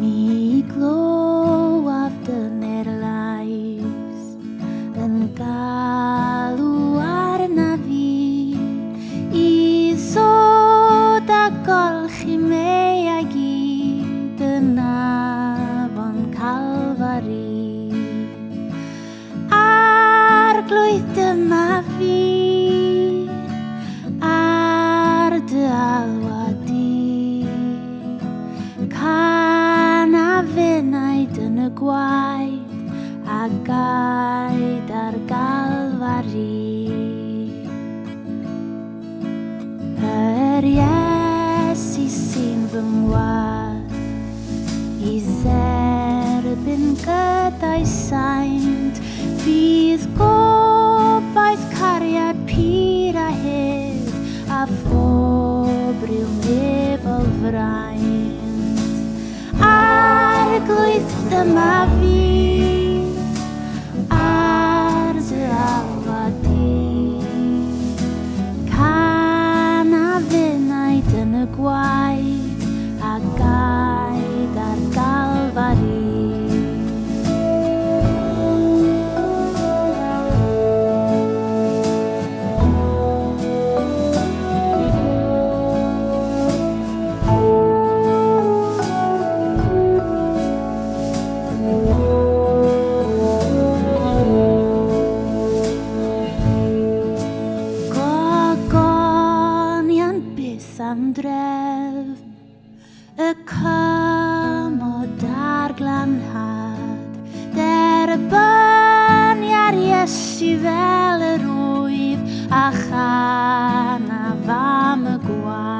Mi glywaf dyner lais yn galw arna fi i ddod a golchi meiau gyd yn afon Calfari. Arglwydd, dyma fi ar dy alwad di. Can a fenaid yn y gwaed a gaed ar Galfari. Yr Iesu sy'n fy ngwadd i dderbyn gyda'i saint, fydd gobaith cariad pur a hedd a phob rhyw nefol fraint. Arglwydd, dyma fi ar dy alwad di. Can a fenaid yn y gwaed a gaed ar Galfari. Gogoniant byth am dref, y cymod a'r glanhad, derbynia'r Iesu fel yr wyf, a chanaf am y gwaed.